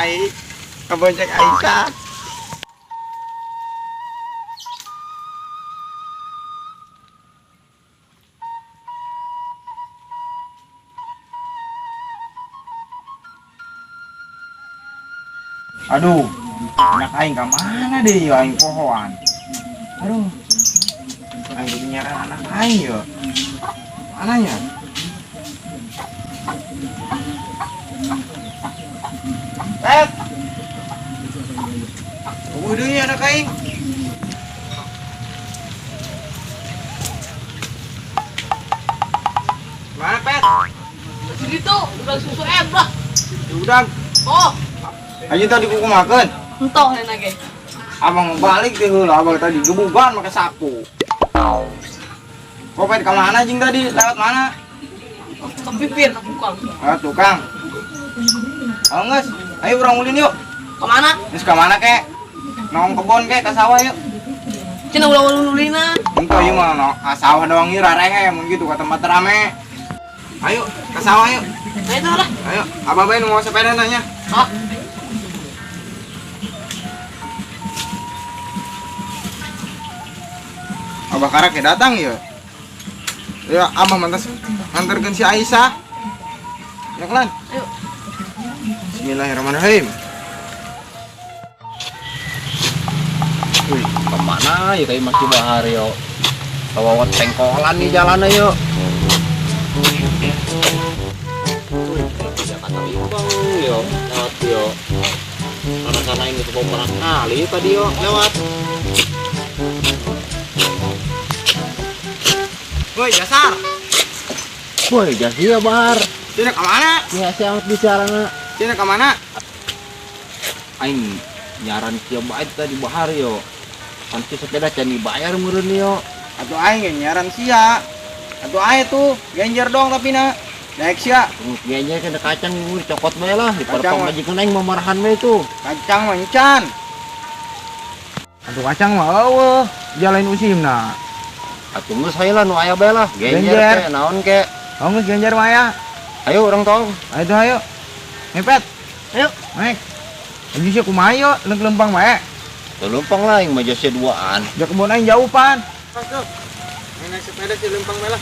tai. Kabonceng Aisyah. Aduh, anak aing ka mana deh yo aing pohoan. Aduh. Aing kudu nyaran anak aing yo. Mananya? Pet. Tunggu deui anak aing. Mana Pet? Di situ, udah susu eblah. Udah. Oh, Ayo tadi kukumakeun. entah enak ge. Abang balik deh heula, abang tadi gebugan pakai sapu. Kok Pet ka mana jeung tadi? Lewat mana? Ke pipir tukang. Ah, tukang. Oh, geus. Ayo urang ulin yuk. Kemana? Geus ka mana kek? Nong kebon kek ka sawah yuk. Cina ulah ulin-ulinan. Engko ieu mah no, ka sawah doang ieu rarehe mun gitu ka tempat rame. Ayo ka sawah yuk. Nah itu lah. Ayo, abah bae nu mau sepeda nanya. Oh, Abah karak ya datang ya. Ya, abah mantas nganterkeun si Aisyah. Ya kelan. ayo. Bismillahirrahmanirrahim. Wih, kemana ya kayak masih Bahar yo? Kawawat pengkolan nih jalannya yo. Wih, tidak kata ibang yo, lewat yo. Karena ini tuh perang kali tadi yo lewat. Woi, jasar. Woi, jasi ya Bahar. Sini ke mana? Ya siapa bicaranya? Sini ke mana? Aing nyaran kia baik tadi Bahar yo. Kan si sepeda can dibayar meureun yo. Atuh aing ge nyaran sia. Atuh aing tuh genjer dong tapi na. Daek sia. Genjer kena kacang cokot bae lah, di Kacang mah. pamajikan aing mamarahan we itu. Kacang mah encan. Atuh kacang mah eueuh, jalain usimna. Atuh geus hayu lah nu aya bae lah. Genjer Genjer. ke naon ke. Oh, geus genjer mah aya. Ayo urang tong. Ayo tuh ayo. Ngepet. Ayo. Naik. Anjing sia kumaha yo, lempang bae. Tuh lempang lah aing mah jasa duaan. Ja kebon aing jauh pan. Masuk. Naik sepeda si lempang bae lah.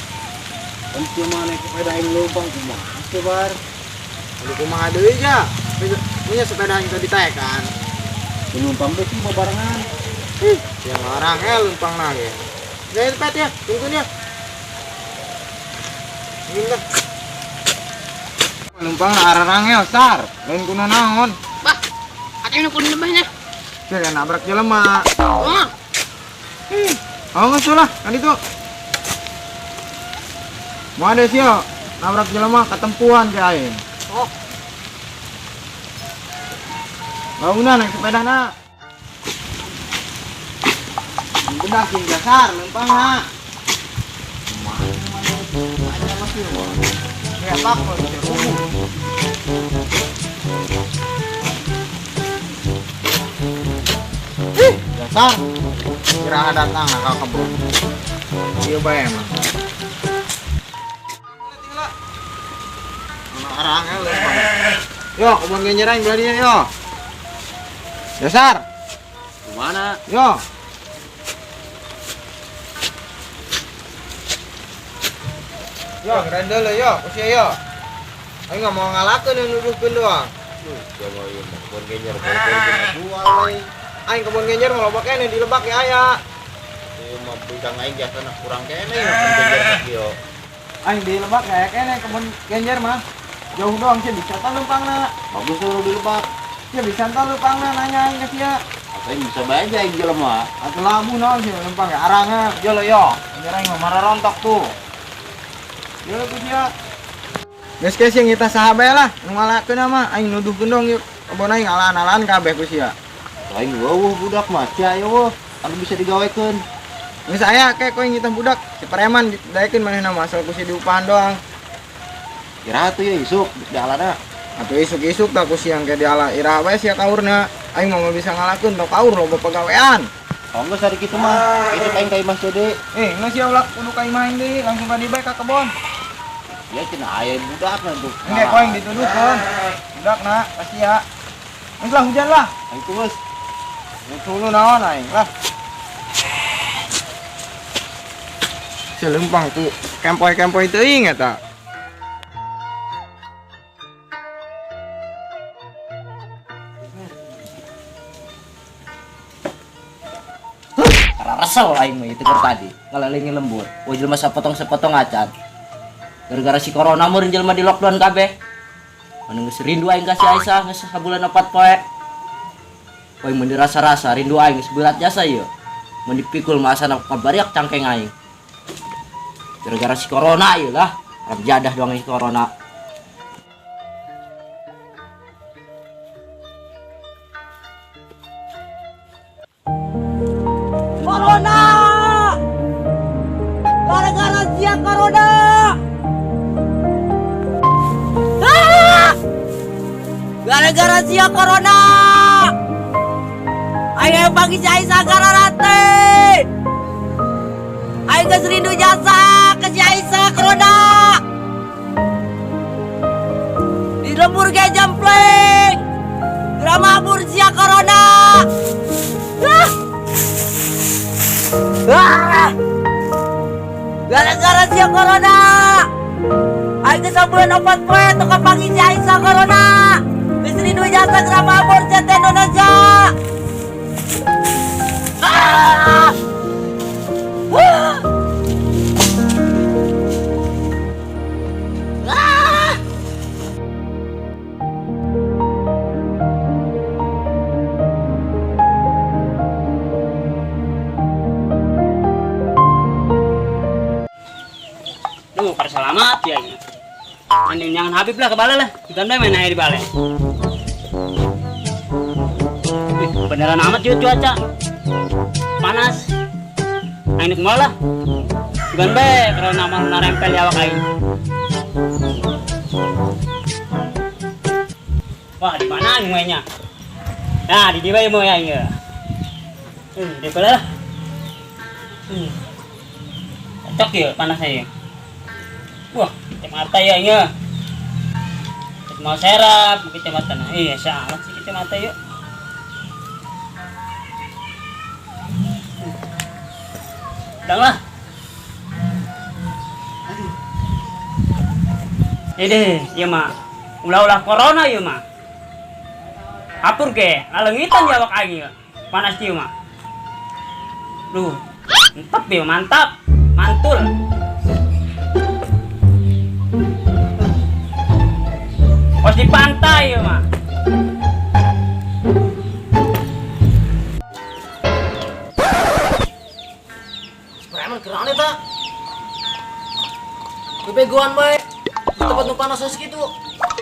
Ente mah naik sepeda aing lempang kumaha sih Bar? Aduh kumaha deui ja. Punya sepeda aing tadi teh kan. Lempang teh sih barengan. Ih, yang larang lempang na ge. Naik sepeda ya, tungguin ya. Tungguin dah. Lempang na ararangel sar. Lain kuna naon. Bah, ada yang kuning lebahnya. Sia nabrak jelema. Oh, Ih, oh geus lah, kan itu. Mau ada sih nabrak jelema ketempuan ke aing. oh. Bangunan naik sepeda na. Udah sing dasar lempang na. Ya pak, Ih, dasar. Kira datang nak ke kebun. Iya bae emang. Arangnya lempang. Yo, kebun genjerang belah dia yo. Dasar. Kemana? Yo. Yo, ngerendel yo, usia yo. Ayo nggak mau ngalakeun yang nuduhkeun doang. Ya mau ieu mah kebon genjer bol-bol jual euy. Aing kebun genjer mau loba keneh di lebak ya aya. Ieu mah bikang aing jasana kurang keneh ya kebon genjer mah kieu. Aing di lebak kayak keneh kebun genjer mah. Jauh doang sih bisa ta lempangna. Bagus tuh di lebak. Ya bisa ta lempangna nanya aing ke sia. Aing bisa bae aja aing jelema. Atuh labu naon sih lempang ya arangna. Yo lo yo. Genjer aing mah marah rontok tuh. Yo lo ku sia. Geus ke sing kita saha bae lah nu ngalakeun mah aing nuduhkeun dong yuk. Kebon aing ngalaan-alaan kabeh ku sia. Aing weuh budak mah sia ieu weuh anu bisa digawekeun. Geus aya ke koe ngitah budak si preman daekeun manehna mah asal ku si diupahan doang. Iraha tuh ya isuk dialana. Atuh isuk-isuk tak ku siang ke diala iraha bae sia kaurna. Aing mah bisa ngalakeun tau kaur loba pagawean. Oh geus hari kitu mah. Isuk aing ka imah Dede. Geus sia ulah kudu ka imah aing deui, langsung ka dieu bae ka kebon. Ya cenah aya budak na tuh. Engke koe yang dituduhkeun. Budak na pasti ya. Geus lah hujan lah. Aing tuh geus. Dulu naon aing lah. Selempang tuh kempoy-kempoy teuing eta. Resel aing mah itu tadi ngalalingi lembur. Wah jelema sapotong-sepotong acan. Gara-gara si corona meureun jelema di lockdown kabeh. Anu geus rindu aing ka si Aisyah geus sabulan 4 poe. Poe mun dirasa-rasa rindu aing geus berat jasa ieu. Mun dipikul mah asana kabariak cangkeng aing. Gara-gara si corona ieu lah, rap jadah doang si corona. Corona! Gara-gara sia corona! Ah! Gara-gara sia corona! Ayo pagi si Aisyah gararate! Ayo geus rindu jasa ke si Aisyah corona! Di lembur ge jempleng! Geura mabur sia corona! Ah! Ah! Gara-gara sia corona! Aing geus sabulan 4 poe teu kapanggih si Aisyah corona! Geus rindu jasa geura mabur sia teh Indonesia! Ah! Ah! Ah! Duh, pada selamat ya ini. Mending jangan Habib lah ke balai lah. Kita main air di balai. Wih, beneran amat juga cuaca. Panas. Aing kumaha lah. Bukan be, karena mau narempel di awak aing. Wah, di mana aing mainnya? Nah, di dia mau aing ya. Di balai lah. Cocok ya panasnya ya. Wah, kacamata ya ini. Mau serap, kacamata. Nah, iya, salah sih kacamata yuk. Udah lah. Ini, iya mah. Ulah-ulah corona iya mah. Hapur ke, ngalengitan jawab aing ya. Panas ieu mah. Duh, mantap ya, mantap. Mantul. Pos di pantai ya mah. Preman kerana ta. Kebegoan bae. Di tempat nu panas gitu.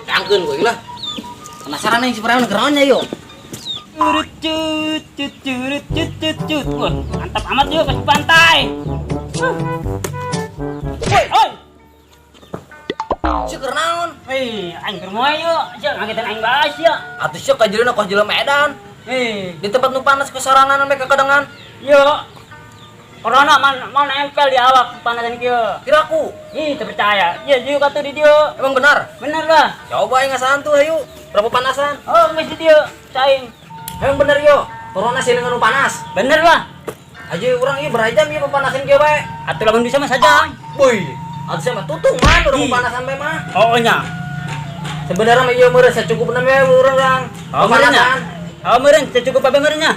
Dangkeun gue lah. Penasaran nih si preman kerana yo. Curut cut cut curut cut cut cut. Wah, mantap amat yuk ke pantai. Woi, oi. Si kernaon? Hei, aing keur moe yuk. Sia ngagetan aing baas ya. Atuh sia ka jelema kos jelema edan. Hei, di tempat nu panas kesorangan sampai kekedengan. Yuk. Corona mau nempel di awak panasan kieu. Kira aku. Ih, teu percaya. Iya, jieu katuh di dieu. Emang benar? Bener lah. Coba aing ngasaan tuh hayu. Berapa panasan? Oh, geus di dieu. Saing. Emang bener yo. Corona siling anu panas. Bener lah. Aja urang ieu berajam ieu pepanasan kieu bae. Atuh lamun bisa mah saja. Woi, atuh sia mah tutung man urang pepanasan bae mah. Oh nya. Sebenarnya mah ieu meureun sacukupna we urang. Oh, meureun. Oh, meureun sacukup bae meureun nya.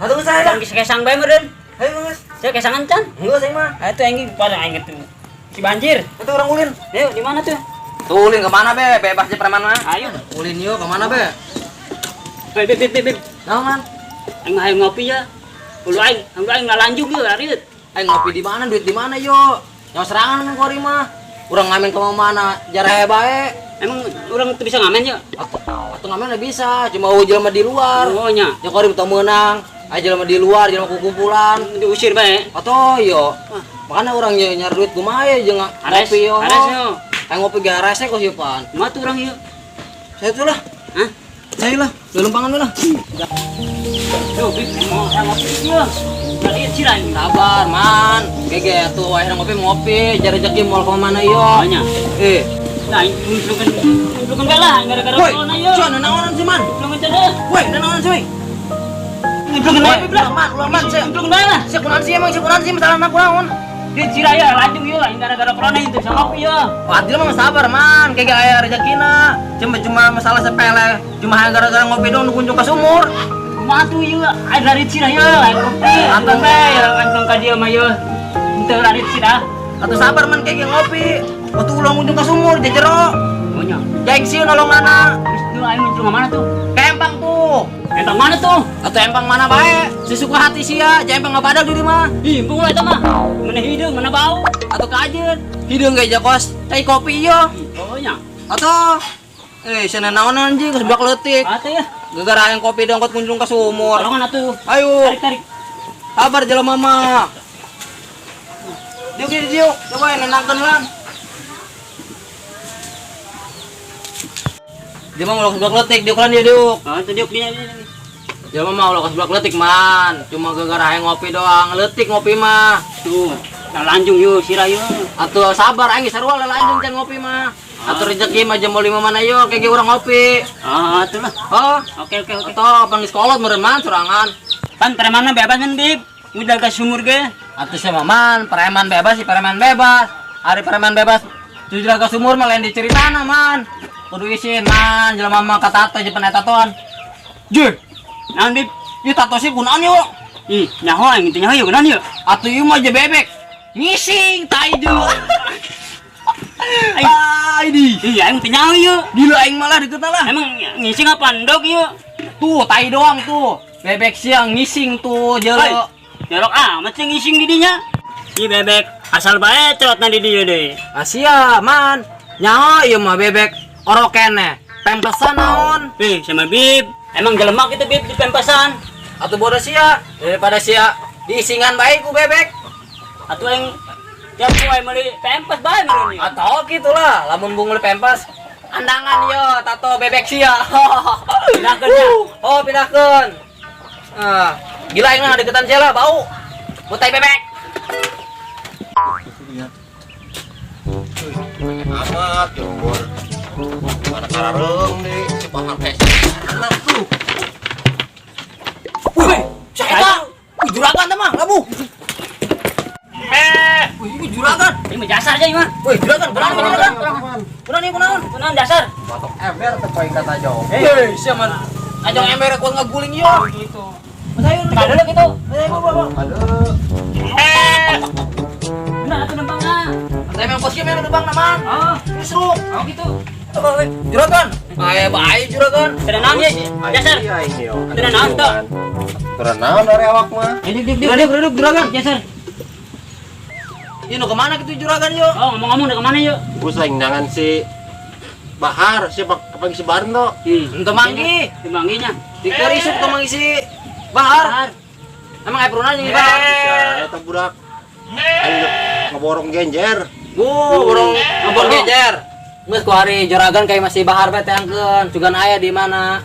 Atuh geus aya. Geus kesang bae meureun. Hayu geus. Saya kesangan can. Geus aing mah. Ah, itu aing pada aing itu. Si banjir. Itu urang ulin. Yuk, di mana tuh? Tuh ulin ke mana be? Bebas aja preman mah. Ayo. Ulin yuk ke mana be? Beb beb beb beb. Naon man? Aing mah ngopi ya. Ulu aing, ulu aing ngalanjung yuk lariut. Aing ngopi di mana? Duit di mana yo? Nyawa serangan kan kori mah. Urang ngamen ke mana? Jarah bae. Emang urang tuh bisa ngamen ya? Atuh ngamen udah bisa, cuma jelema di luar. Oh nya. Ya kori teu meunang. Ayo jelema di luar, jelema kukumpulan. Diusir bae. Atuh yo. Makanya urang nyari duit kumaha ya jeung ngopi yo. Ares yo. Aing ngopi ge arese kok sieun. Kumaha tuh urang ieu? Saya tuh lah. Hah? Saya lah, lempangan lah. Duh, Bib, mau ngopi ieu. Tadi sih Sabar, man. Gege tuh akhirnya ngopi ngopi, cari rezeki mau ke mana yo. Banyak. Nah, ngumpulkan ngumpulkan bae lah gara-gara Woi, corona ieu. sia nanaonan sih man? Ngumpulkan teh. Woi, nanaonan sih woi? Ngumpulkan bae Woi, lah. ulah man, ulah man sia. Ngumpulkan bae lah. Sia kunaon sih emang sia kunaon sih masalahna kunaon? Di Ciraya lanjut ieu lah gara-gara corona itu sama ngopi ya. Adil mah sabar man, kayak aya rezekina. Cuma cuma masalah sepele, cuma gara-gara ngopi dong kunjung ke sumur. Kumaha tuh ieu air dari Ciraya air kopi. Atau- Atau bae ya langsung ka dieu mah ieu. Henteu dari Ciraya. Atau sabar man kayak ngopi. Waktu ulang kunjung ke sumur, jejero. Oh nya. Jaing sieun nolong nana. Terus tuh aing muncul ke mana tuh? Ke empang tuh. Empang mana tuh? Atau empang mana bae? Sesuka hati sia, jangan empang ngabadag di mah. Ih, embung lah eta mah. Mana hideung, mana bau. Atau kajen. Hideung ge jakos cai kopi ieu. Oh nya. Atau eh sia naon anjing geus bak leutik. Atuh ya. Gara-gara yang kopi dongkot kunjung ke sumur. Tolongan atuh. Ayo, Tarik tarik. sabar jelema mah. Diuk diuk diuk, coba yang nenangkeun lan. Dia mah ulah sebelah letik, diuk lan dia diuk. Oh, itu diuk dia. Dia mah ulah sebelah letik man, cuma gara-gara yang ngopi doang, letik ngopi mah. Tuh, nah lanjung yuk, sirah yuk. Atuh sabar aing sarua lanjung can ngopi mah. Atuh rezeki mah jam 5 mana yo kayak urang ngopi. Ah, itulah. Oh, Oke, oke, oke. atau pang sekolah meureun man sorangan. Pan premana bebas kan, Bib? Udah ke sumur ge. Atuh sama man, preman bebas sih preman bebas. Hari preman bebas tujuh ke sumur mah lain diceritana man. Kudu isin man, jelema mah katato jeung eta tatoan. Je, Naon, Bib? ieu tato sih kunaon yuk? Ih, nyaho aing teh nyaho yuk, naon yuk? Atuh ieu mah je bebek. Ngising tai deui. Aing, Ah, ini. iya aing teh nyaho yuk. Gila aing malah deket lah. Emang ngising apa ndog yuk? Tuh, tai doang tuh. Bebek siang ngising tuh, Hei, jelo. jorok amat sih ngising di dinya. Ih bebek, asal bae cerotna di dieu deui. Asia, man. Nyaho ieu mah bebek orok keneh. Pempesan naon? Ih, sama Bib. Emang jelema gitu Bib di pempesan. Atuh bodoh sia, daripada sia diisingan bae ku bebek. Atuh aing tiap poe meuli pempes bae meureun ieu. Atau gitulah, lamun bungul pempes andangan yo tato bebek sia. Pindahkeun ya. Oh, pindahkeun. Ah, gila aing mah deketan sia lah bau. Butai bebek. Amat lembur. Mana karareung deui si Bahar teh. Nah, tuh. Wih, siapa? Wih, juragan teh mah, labu. Eh, Wih, ini juragan. ini mah jasar aja mah. Wih, juragan, kunaon juragan? Kunaon ieu kunaon? Kunaon dasar? Batok ember teh poin kata jauh. Hei, sia man. Ajang ember kuat ngaguling yo. Gitu. Mas ayo, Tengah dulu gitu. Ayo, bawa, bawa. Aduh. Eh. Benar atuh nempangna. Saya memang kos memang lubang naman. Oh, Justru. oh gitu. Juragan. Ayo, bae juragan. Tidak naon ya, jasar. Tidak naon tuh. Tidak naon dari awak mah. Duduk, duduk, Duduk, duduk, juragan. Jasar. Ini nu kemana gitu juragan yo? Oh, ngomong-ngomong udah kemana yuk? Gua saing nangan si Bahar, si kapan si Bahar tuh? Ente manggi. Di mangginya. Dikari sup ke manggi si Bahar. Emang aya peruna jeung Bahar. Ya, eta budak. Aing ngeborong genjer. Bu, borong ngebor gejer. Geus ku hari juragan kayak masih Bahar bae teangkeun. Sugan aya di mana?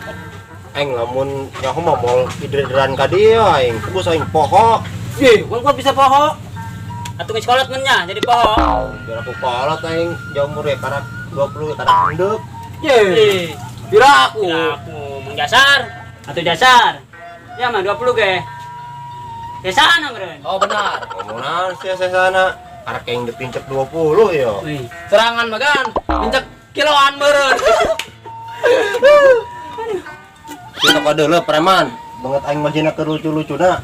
Aing lamun nyaho mah moal idreran ka dieu aing. Ku aing poho. Ye, gua bisa poho. Atuh geus kolot mun nya jadi poho. Biar aku kolot aing jamur ya karak 20 karak endek. Ye. Pira aku. Aku mengjasar atau jasar. Ya mah 20 ge. Desana meureun. Oh benar. Ngomongan sih saya sana. Karak yang dipincep 20 yo. Wih, Serangan magan, pincek kiloan meureun. Kita kode le preman. Banget aing masih nak lucu-lucuna.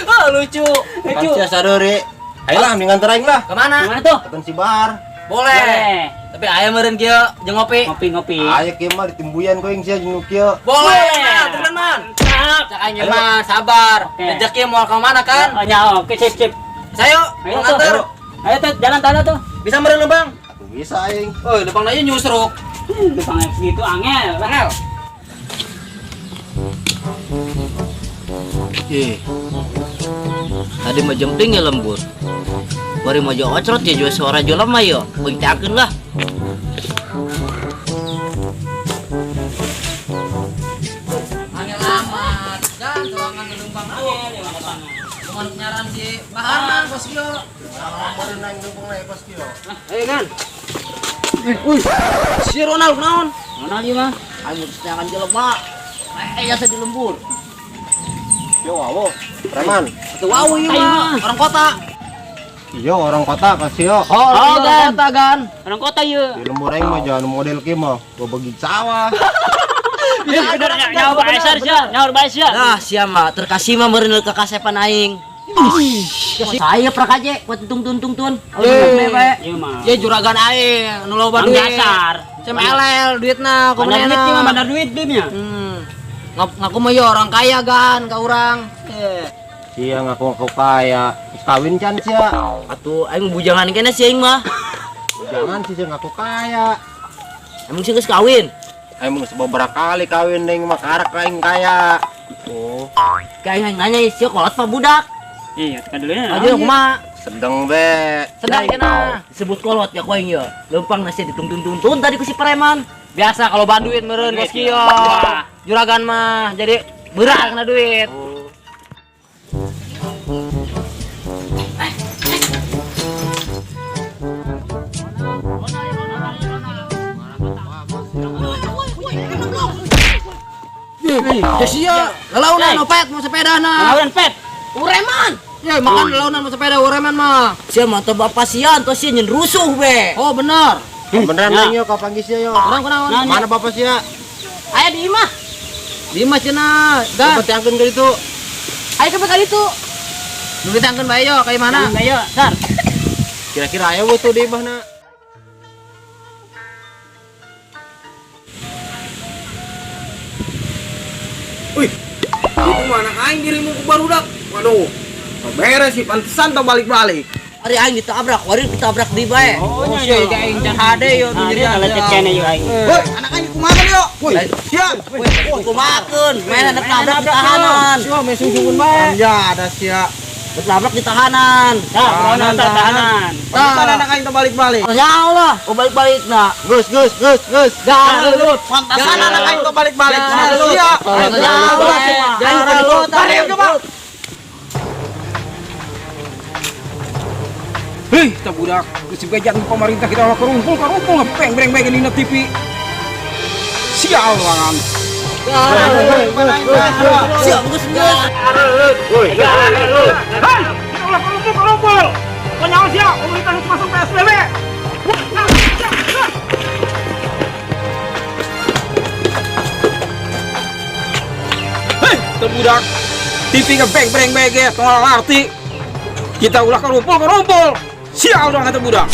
Ah lucu. Kan sia sadeuri. Ayo lah mending nganter aing lah. Kemana? Kemana tuh? Keten si Bahar. Boleh. Tapi aya meureun kieu jeung ngopi. Ngopi ngopi. Ayo kieu mah ditimbuyan ku aing sia jeung nu kieu. Boleh. Nah, teman man. Mantap. Cak aing mah sabar. Oke. Rezeki moal ka mana kan? Oh, nya, oke sip sip. Sayo, Ayo mau nganter. tuh. Ayo tuh jalan tanda tuh. Bisa meureun lubang? Aku bisa aing. Oh, lubang aja nyusruk. Lubang segitu angel. Angel. Ih. Tadi mah jempling ya lembur. Bari mah jo ocrot ya jo suara jo lemah yo. Kuing teakeun lah. Angel amat. Jangan tuangan lubang. Cuman nyaran si Bahar man kos kieu. Baru nang dukung naik kos kieu. Ayo kan. Wih, si Ronald naon? Ronald ieu mah. Aing mutus neangan jelema. Jasa di lembur. Yo wawo, preman. Atuh wau ieu mah, orang kota. Iya orang kota kasih yo. Oh, orang Gan. kota gan. Orang kota ieu. Di lembur aing mah jangan model kieu mah, gua bagi sawah. Bener nyaur bae sia, nyaur bae sia. Nah, sia mah terkasih mah meureun kakasepan aing. Saya prakaje buat tung-tung tun. Eh. Ieu mah. Ye juragan aing nu loba Bang duit. dasar. CMLL duitna Bandar kumaha duit ieu mah, bandar duit bimnya. Ngaku mah ye orang kaya gan ka urang. Sia ngaku-ngaku kaya. Terus kawin can sia. Atuh aing bujangan kene sih aing mah. Jangan sih sia ngaku kaya. Emang sih geus kawin. Aing geus beberapa kali kawin ning mah karak aing kaya. Oh, Kayak aing nanya sia kolot pa budak. Iya, tekan dulu ya. Aja kumaha? Sedeng be. Sedang cenah. Disebut kolot ya ku aing ye. Lempang nasi ditungtun-tun tadi ku si preman. Biasa kalau ban duit meureun bos kieu. Juragan mah jadi berat kena duit. Ya sia, lalaunan opet mau sepeda na. Launan pet. Ureman. Ya makan lalaunan mau sepeda ureman mah. Sia mah teu bapak sia tos sia nyen rusuh be. Oh benar. Beneran aing yo kapanggih sia yo. Urang kunaon? Mana bapak sia? Aya di imah. Di imah cenah. Gan. Coba tiangkeun ka ditu. Ayo ke kali itu. Nu ditangkeun bae yo kayak mana? Ayo, sar. Kira-kira aya we tuh di imahna. Wih, itu mana aing dirimu ku barudak. Waduh, beres sih pantesan tau balik-balik. Ari aing ditabrak, wari ditabrak di bae. Oh, sia aing can hade yo tuh Jadi kalau cek kene yo aing. Woi, anak aing kumaha yo? Woi, sia. Kumakeun, main ada tabrak di tahanan. Sia me sungsun bae. Ya, ada sia. Ditabrak di tahanan. Tah, tahanan, tahanan. Pantesan anak aing tau balik-balik. Ya Allah, oh balik-balik na. Gus, gus, gus, gus. Garut. Pantesan anak aing tau balik-balik. Sia. Ya Allah, aing di kota. Balik coba. Hei, kita budak, geus bejat pemerintah kita ulah kerumpul, kerumpul ngepeng breng breng ini TV. Sial langan. Sia geus geus. Hei, kita ulah kerumpul, kerumpul. Konyol sia, pemerintah harus masuk PSBB. Hei, kita budak, TV ngepeng breng breng ya, tong arti. Kita ulah kerumpul, kerumpul. Sial dong kata budak.